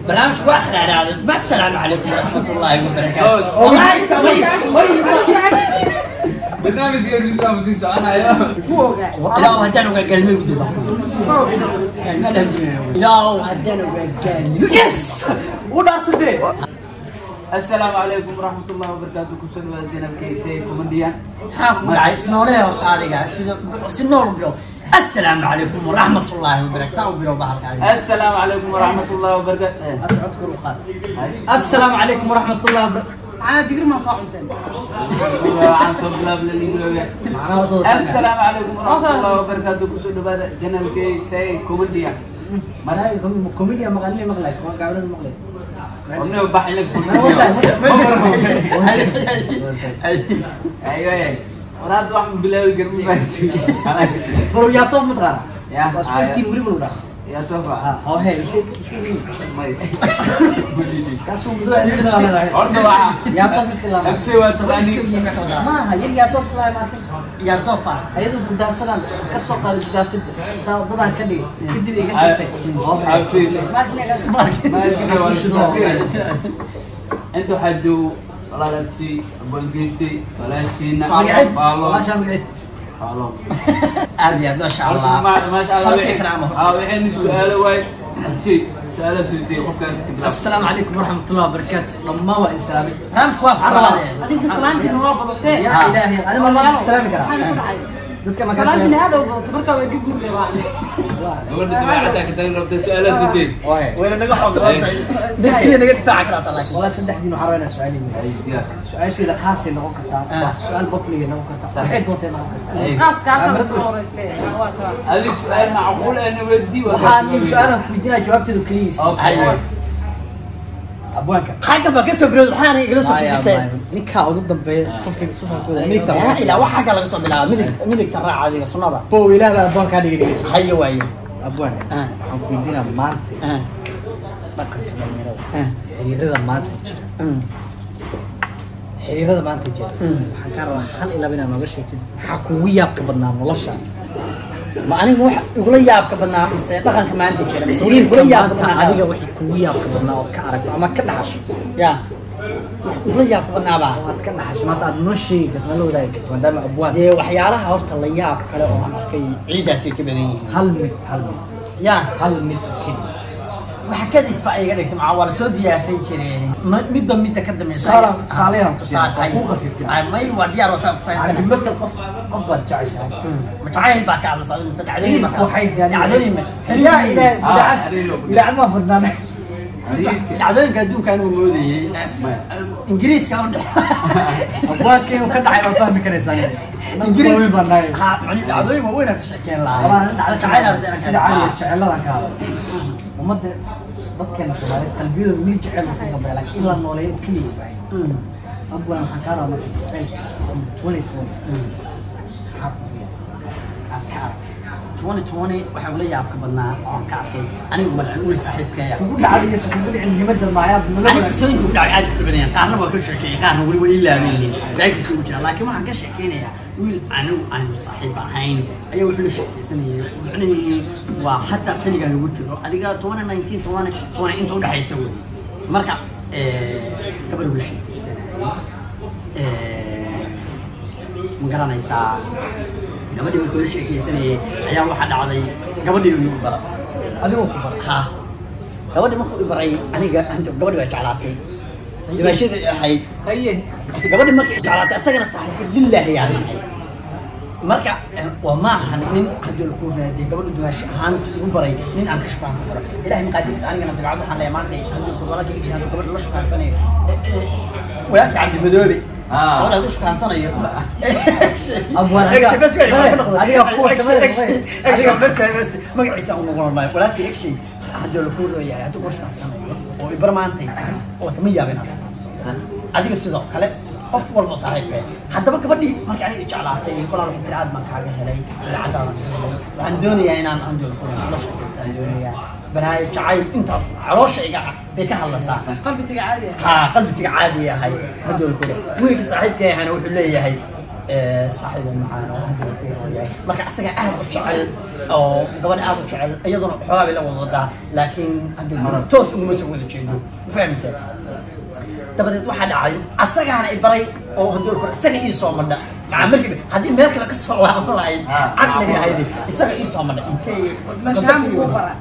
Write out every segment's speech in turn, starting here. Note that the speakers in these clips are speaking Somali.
Barnaamijku waa xiraaraaday. Assalaamu calaykum waraxmatullaahi wabarakaatu. Barnaamijka Islam sii soconaya. Ilaahu haddaan ogaa galmay guduba. Ilaahu haddaan ogaa galmay. Yes! U dhaarta dee. Assalaamu calaykum waraxmatullahi wabarakaatu. Kusoo dhawaad channelkaysa Comedian. Maxaa ku dhacay? Isnoolee horta adiga sida si nool u bilow. Assalaamu calaykum waraxmatullaahi wabarakaatu. Saa u bilow bahalka adiga. Assalaamu calaykum waraxmatullahi wabarakaatu. Assalaamu calaykum waraxmatullahi wabarakaatu. Macnaha digir ma soo cunteen? Waxaan soo bilaabnay liidoga. Assalaamu calaykum waraxmatullahi wabarakaatu. Kusoo dhawaada channelkaysa Comedian. Comedian maqalin maqlay, waa gabadha maqlay. Warna bax ilaa Ayo. War hadda wax ma bilaabi karmi baa. Baro yaa toof ma taqaana? Ya. Waa isku tiin weli ma lagu dhaaf. Yaa toofa. Ha, hee, May. kaasuu mudo adeegsanaa. Horta waa Yaa toof mid kala. Abse waa taqaani. Maaha, yar yaa toof lahay maarka. Yaa toofa. Ayadoo gudaafadan ka soo qaaday gudaafada. Saa wadadaan ka dhigay. Kadib iga tagtay. Afiil. Inta waxaa joogo walaal Absi, Abwaangeysay, walaashiina, Magaceed. Faalo. Walaashaa magaceed. Faalo. Aad iyo aad, maasha Allah. Maasha Allah. Sharaf iyo karaamo. Waxayna su'aalo waay. Absi, su'aalo suytay qofkan ka bilaab. Assalaamu calaykum waraxmatullahi wabarakaatu. Dhammaan waa insaamay. Barnaamijku waa xaraadeen. Adinka salaantiina waa badatee. Yaa ilaahay, aniga ma dadka salaami karaa. Maxaa ku dhacay? Dadka ma ka Salaantiina salaami. aad u badatay, markaa way ka guurayaan. Gabadha dabeecadda ka tagin rabta su'aalo suytay. Wayna naga xoog badan tahay. Dadkii naga difaaca karaa laakiin. Walaa saddexdiin waxaan rabaa inaan su'aal idin weydiiyo. Su-aashayda khaasay noqon kartaa, su-aal public ay noqon kartaa, waxay doontay noqon kartaa. Qaaska halkan soo horeystay. Waa taa. Adiga su'aal macquul ah na weydii. Waxaan nin su-aalan ku weydiinaya jawaabteedu keligiis. Ayo. Abwaanka. Xagga baa ka soo bilowday, waxaana igala soo gudbisay. Ninkaa ugu dambeeya safka safkooda midigta. Yaa ilaa wax xagga laga soo bilaabo midigta raaca adiga sunnada. Bow ilaah baa abwaan kaa dhigay dhegeyso. Hayo waaye. Abwaanka. Waxaan ku weydiinaa maanta dhaqanka dhalinyarada. Xiriirada maanta jira. Xiriirada maanta jira. Waxaan kaa rabaa hal iyo laba inaad nooga sheegtid maxaa kugu yaabka badnaa nolosha. Ma aniga wax igula yaabka badnaa mise dhaqanka maanta jira mise Xiriirka igula yaabka maanta badnaa adiga wixii kugu yaabka badnaa ood ka aragto ama ka dhaxasho. Ya wax igula yaabka badnaabaa oo aad ka dhaxasho maanta aad noo sheegi karto, nala wadaagi karto maadaama abwaan. Dee waxyaalaha horta la yaab kale oo aan arkay ciidaasay ka badan yihiin. Hal mid, hal mid. Ya hal mid keliya. Waxa kadis baa iga dhigtay macaa waa lasoo diyaarsan jiray midba midda ka dambaysa. Tusaale yaan ku Tusaale, siinaa, waa kuu khafiifiyaa. Ay, may waa diyaar waa Yani faahfaahsan. Bimathal qof qof baad jeceshahay. Ma jacayl baa ka hadlaysa adiga mise dhacdooyin baa ka Waxay daani. dhacdooyin ma Yaa ilaahay, Ah, idaacad xiriir. idaacad ma fadnaan. Dhacdooyinka adduunka anigu moodayay Ingiriiska u dhex Abwaanka inuu ka dhacay waa fahmi karaysaa. Ingiriis Ingiriis baan nahay. Ha macni dhacdooyin waaweyn aan ka sheekeyn lahaa. Walaa dhacdo jacayl arday sida caliga jeceladan ka hadlo. Ummadda dadkeena Soomaaliyeed qalbiyadooda weli jecel ku dambeeya, laakiin in la nooleeyo oo keliya u baahan. Abwaan waxaan kaa rabaa marka jacaylka 2020 maxaa kugu yaabay? Aad ka aragtay. 2020 waxaa ula yaabka badnaa oo aan ka arkay anigu malcun wiil saaxiibkaya. Kugu dhacday iyo kugu dhicin muhiimadda maayaad nala aniga wadaagtay. qisooyinka ugu dhacay aad u fara badan yahay. Qaarna waa ka sheekeeyey, qaarna weli way ilaaban yihiin baakirka ugu jira, laakiin waxaan ka sheekeynayaa wiil anigu aanu saaxiib ahayn ayaa wuxuu la sheekeysanayay macnihii waa hadda xilligan lagu jiro adiga 2019 2020 inta udhexaysa wey. Marka gabadh uu la sheekeysanayay, ma garanaysaa, gabadhii markuu la sheekeysanayay ayaa waxaa dhacday gabadhii uu igu bara. Adigoo ku bara. Ha, gabadhi markuu i baray aniga gabadhi baa jeclaatay dhibaashadii ahayd. Haye. Gabadhi markay jeclaatay asagana saaxiibka lillaahi yaa nahay. Marka waa maahan nin haddii lagu raadiyay gabadhu dumaashi ahaan ugu baray nin aan ka shukaansan karo ilaahay maqaadirta. Anigana dabeecad waxaan leeyahay maanta haddii ku walaalka ii hadduu gabadha la shukaansanayo, walaalka Cabdimadoobe gabadha hadduu shukaansanayo. Abwaan, adiga kuwa kamid ah, Egshay, bas bas magaciisa u noqon lahay walaalka egshay haddii lagu rooyahay hadduu kula shukaansanayo oo ibar maantay oo kama yaabin aan shukaansano adiga sidoo kale qof walba saaxiibkay. Haddaba gabadhii marka aniga jeclaatay qolaan waxay tiri aad baan kaaga helay dabeecadaadaan ka helay, waxaan doonayaa inaan anjool kula sheekaystaan doonayaa balaayo jacayl intaas caloosha iga ah bay ka hadlaysaa. Qalbiga caadi ah. Haa, qalbiga caadi ahay hadool kule. Wiilka saaxiibkay ahana wuxuu leeyahay Saaxiibo macaan oo hadda ku yahay marka asaga aad u jecel oo gabadha aad u jecel, iyaduna xoogaa bay la wada wadaa, laakiin hadda toos uguma soo wada jeedo, ma fahmaysaa? Dabadeed waxaa dhacay asagaana i baray oo haddii kor isaga ii soo madha maca markiiba haddii meel kale ka soo laaban lahayd caqliga ahayd isaga ii soo madha intee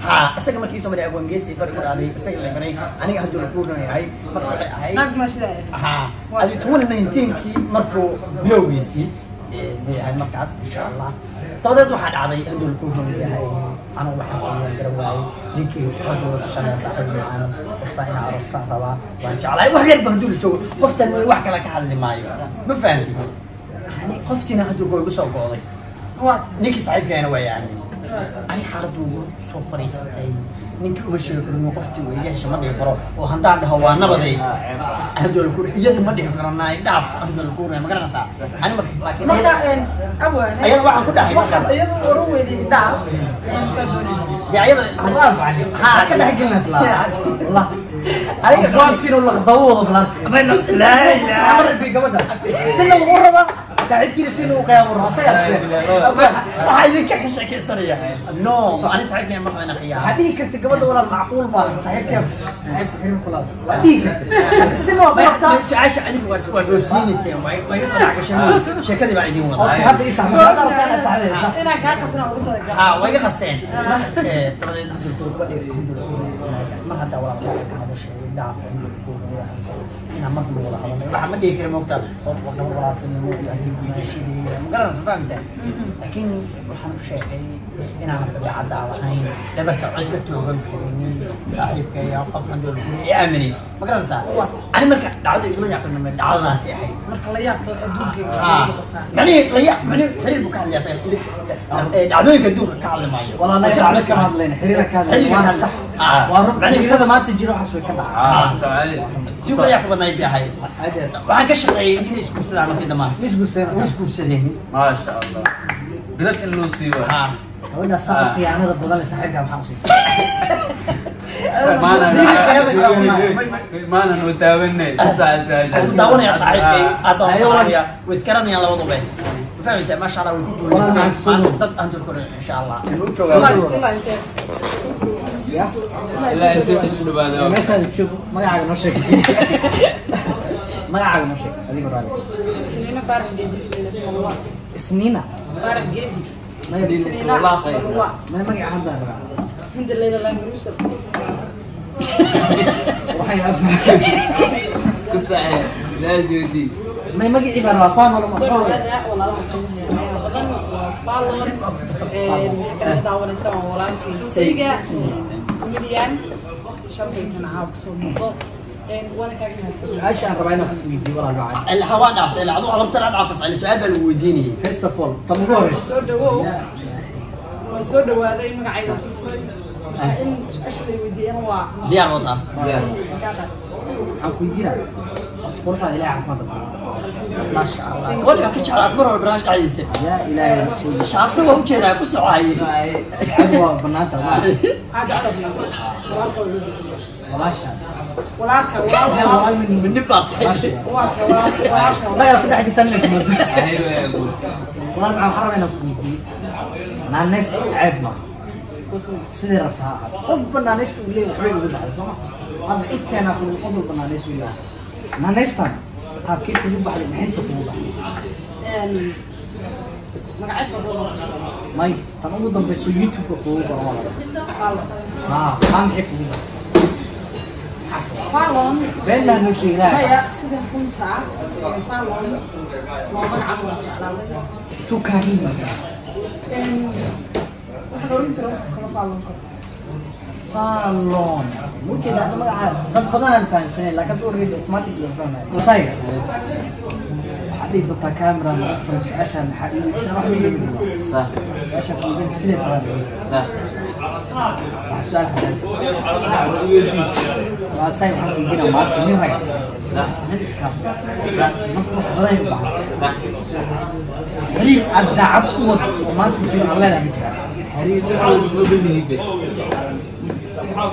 ha isaga markii ii soo madhay abwaangees i bari ku dhacday isaga la baray aniga haddii la kuuran yahay marka waxay ahayd ha adi 2019kii markuu bilowgiisii bay ahayd markaas insha Allah. Dabadeed waxaa dhacday haddii la kuuran yahay anigu waxaan sameeyaan garan waayey ninkii hadda wada tashanaya saaxiib macaan qoftaa inaa aroostaan rabaa waan jeclahay wax yarba hadduu la joogo qoftan wax kale ka hadli maayo, ma fahanti? Qoftiina hadduu go igu soo go'day ninkii saaxiibkeena waa aamin ani xaaladdu ugu soo fadhiisatay ninkii uma sheegi karo qoftii waa iga hesha ma dhihi karo oo haddaan dhaho waa nabaday hadduu la kuur iyada ma dhihi karo naay dhaaf hadduu la kuurnay ma garanaysaa ani marka laakiin ayada waxaan ku dhahay marka iyadu oran weyday dhaaf dee ayada ha ka dhex gelinaysa wallah aniga waankiinu laqdabo wada balaas laa ilaaha rabbi gabadha sina uu rabaa saaxiibkiina sina uu qiyaamo rabaa asaga waxaa idinka ka sheekaysanaya no ani saaxiibkeen ma qabana qiyaamo. Waxaa dhihi karta gabadha walaal macquul maaha saaxiibkeen saaxiibka xiriir kula waa dhihi karta sina waad rabtaa. Su-aasha adiga waa dhoobsiinayseen waa iga soo dhex gashay sheekadii baa idin wadaa. Okay, hadda ii sax marka hadda rabtaan inaad saxdeen sax inaan kaa qasna ugu talagalay ha waa iga qasteen. Dabadeed mar haddaa walaal ka hadashay dhaaf inaan markaba wada hadalnay waxaa ma dhihi kara moogta qof gabar walaaltinimo iyo adiga maashidii ma garanaysa ma fahmaysaa? Laakiin waxaan u sheegay inaanan dabeecaddaa lahayn dhabarka cod ka toogan karinin saaxiibkaya qof haddii la guri ee aaminin, ma garanaysaa? Ani marka dhacdada igula yaaqinama dhacdadaasi ahayd marka la yaabka adduunka noqotaa macnihi la yaab macnihi xiriir buu ka hadlayaa asaga dhacdooyinka adduunka ka hadli maayo. Walaa naga dhacdo kama hadlayna xiriira ka hadlayna waa sax waa run xiriirada maanta jira waxaas way ka dhacaa. Tii ula yaabka badnayd bay ahayd. Waxaan ka shaqeeyey inay isguursadaan markii dambe ma isguursadeen way isguursadeen maasha Allah bilad in loo siiyo gabadha saa khiyaanada badan leh saaxiibka maxaa u siisay? Maana noo taabanay ku daawanaya saaxiibkay aad baan salaamaya way iskaranayaan labaduba, ma fahmaysaa? Maasha Allah way ku guuleysteen maanta dad aan dul insha Allah inuu joogaa ya ilaa intee ku dhawaado meeshaad joog magacaaga noo sheeg magacaaga noo sheeg adiga raali. Isniina Faarax Geedi Isniina Ismallah Isniina Faarax Geedi Isniina Ismallah khayr ma magaca hadda rabaa Hinda Leyla Laan Garuusal waxay ku saxee laa joodi may magacii baan rabaa faan wala soo dhawaada walaalaha qiimaha badan waa Fallon waxaa daawanaysa waa walaalkay Sayga comedian sharkaytan caaw kasoo muuqdo waana kaaga mahadsan. Su-aasha aan rabaa inaan ku weydiiyo walaal macaan ilaa waa dhaaftay ilaa aduu alabta la dhaafas ali su-aal baa lagu weydiinayay. First of all tan ugu horeysa soo dhawow waan soo dhawaaday magacayga marka in su-aasha lay weydiiyana waa diyaar wada diyaar kaa qaat. Waxaan ku weydiinaa horta quruxdaada ilaahay caafimaad qabo maasha Allah gabadha waxaa ka jeclaad mar hore barnaamij dhexdiisa yaa ilaahay rasuul shaafta waa ujeedaa ku socayay adigu waa banaanta ma aad aad walaalka waa loo bixiyaa walaasha walaalka meel walaalka walaal min nin baa tahay waa ka walaalka walaasha magaca ku dhex jirtaan ismada ahay waa guud walaal macaan waxaan rabaa inaan ku weydiiyo naanays ceeb maaha sidii rabta ha ahaato qofba naanaysta uu leeyahay waxbay ugu baxday soo ma hadda inteena qof walba naanays uu leeyahay naanaystan qaabkee kugu baxday maxayse kugu baxday? Magacyo fara badan may tan ugu dambayso youtube-ka kugu qoran waa laba Fallon haa taa maxay kugu baxday? Fallon been baa noo sheegi ilaahay maya sida runta ah Fallon waa magacan waa jeclaaday tukaaniin waxaan oran jiray wax iskama faallon karo Fallon mujeeda hadda magacaa dad badan aan fahamsanayn laakiin hadda already automatic loo fahmayo masayga waxaad dhihi doontaa camera lagu furay su-aasha maxaa ii weydiisaa wax ma iiga dhigo sax su-aasha ku weydiin sidee tahay sax wax su-aal xasaasi waa say waxaan weydiinaa maanta nin rag sax nin iskaaf sax naftu wax badan ay u baahan sax xiriir aad daacad u wato oo maanta jiro aan leedahay ma jiraan xiriir dhinaca ma banihi bes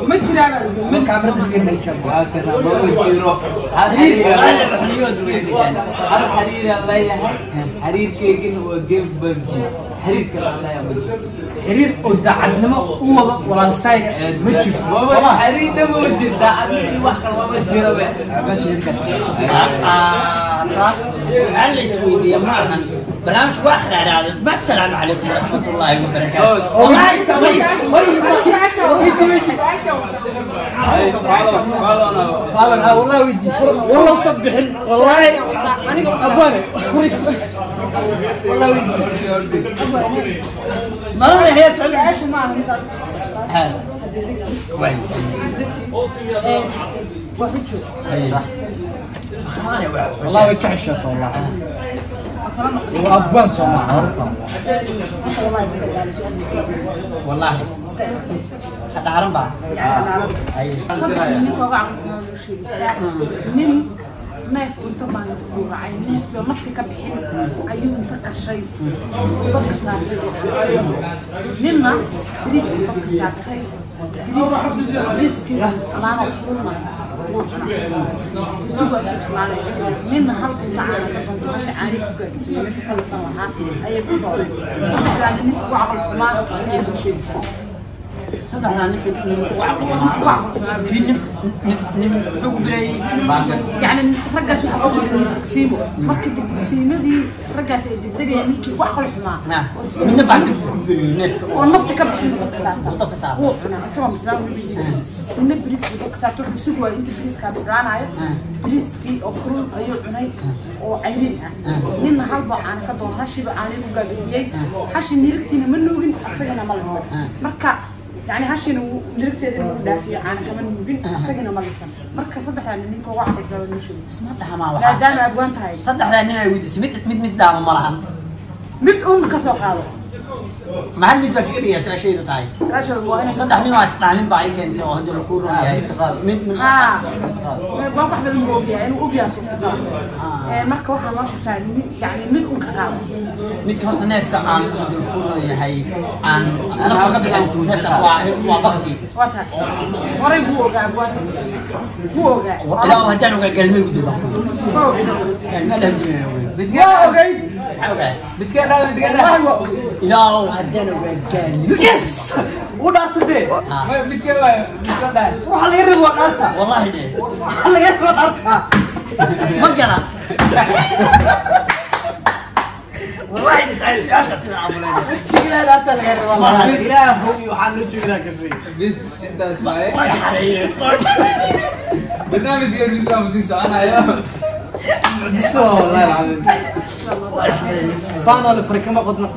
Ma jiraan baa lagu yiri. Kaamirada fiirnay jabo. Waa kana ma jiro hal xiriir, hal xiriir aan leeyahay. Xiriirkaygina waa game PUBG. Xiriir kale aan leeyahay ma jiro. Xiriir oo daacadnimo u wado walaalsayga ma jirto. Waba xiriir dhan ma jiro, daacadnimo iyo wax kale mama jiro be. Taas waxaa la isweydiiya ma ahan, barnaamijku waa xiraaraaday. Assalaamu calaykum waraxmatullaahi wabarakaatu. Wallahi, Falan ha, wallahi wiji wallah sabixin wallahi. Aniga abwane wallahi wiji. Malala hees. Su-aashu ma aha mid aad waa xujo. Wallahi way ka xishoota, wallahi waa abwaan Soomaali. Anta wallahi iska ilaali su-aasha. Wallahi hadhaaran baa. Saddexda nin uga caqli loo sheegaysaa, nin neef inta baan gowracay, neefkii oo nafti ka bixin ayuu inta qashay dabka saartay. Ninna bariiskii dabka saartay, bariiskii bislaano kululna wuu cunaa, isugu intuu bislaanay. Ninna hal cunto caana ka doonto, hasha caani ku gaagisiyo meeshu ka lisan lahaa ayay ku rooreen. Saddexdaa nin ninka ugu caqli xumaa ayaa soo sheegaysaa. Saddexdaa ninkii nin ugu caqli xumaa, kii nif nif nin muxuu ku bilayay? Yani raggaas waxaa ku jirta degdegsiimo. Marka degdegsiimadii raggaas ay degdegayaan, ninkii ugu caqli xumaa midna baan ku biriyey neefka oo nafta ka bixin buu dabka saartaa. Uu dabka saartaa. Wuu cunaa isagoo bislaan weliba yidhi. Midna bariis buu dabka saarta, wuxuu sugi waayey inta bariiskaa bislaanayo, bariiskii oo kulul ayuu cunay oo cayrin ah. Ninna halbaa caana ka doon, hashiiba caani u gaagixiyey, hashi nirigtiina ma nuugin, asagana ma lisan. Marka yani hashina wuu nirigteedina wuu dhaafiyey, caana kama nuugin, asagana ma lisan. Marka saddexdaa nin ninka ugu caqli xumaa noo sheegaysa. Isma dhahamaa waxaa maadaama abwaan tahay. Saddexdaa nin ay weydiisay mid dhaama ma lahan. Mid un ka soo qaado. Maxal mid baa kaga dhigaa su-aashaydu tahay? Su-aashooda waa inay saddex nin oo isdhaamin baa ay keentay oo haddii lakuu ron yahay mid haa, waa wax badan buu ogyahay, inuu ogyahay suurtagal. Marka waxaa noo sheegtaa yani mid un ka qaado. Midka horta neefka aan haddii lakuu ron yahay aan nafta ka bixin, neefkaas waa bakti. Waa taas, horay buu ogaa, abwaan buu ogaa. Ilaa haddaan ogaa galmay guduba. Waa ogaa. Galma alhamdulillah. Waa ogay. Maxaa ogaa? Midkee dhaa, midkee dhaa? Wallahi waa ogay. Ilaa haddaan ogaa galmay. Yes, u dhaarta dee. Midkee waayo, midkee dhaa? Waxa laga rabo waa dhaarta. Wallahi de waxa laga rabo dhaarta. Ma garan wallahi, nis'al su-aasha sida abuleyn. Wejigaa dhaarta laga rabo. Ilaahow, waxaan la joognaa gashay. Bis intaas waaye. Way xareeyeen. Barnaamijka bis waa sii soconayo. Mucjiso wallahi alcadiim. Way xareeyeen. Faanoo la fari kama qodno.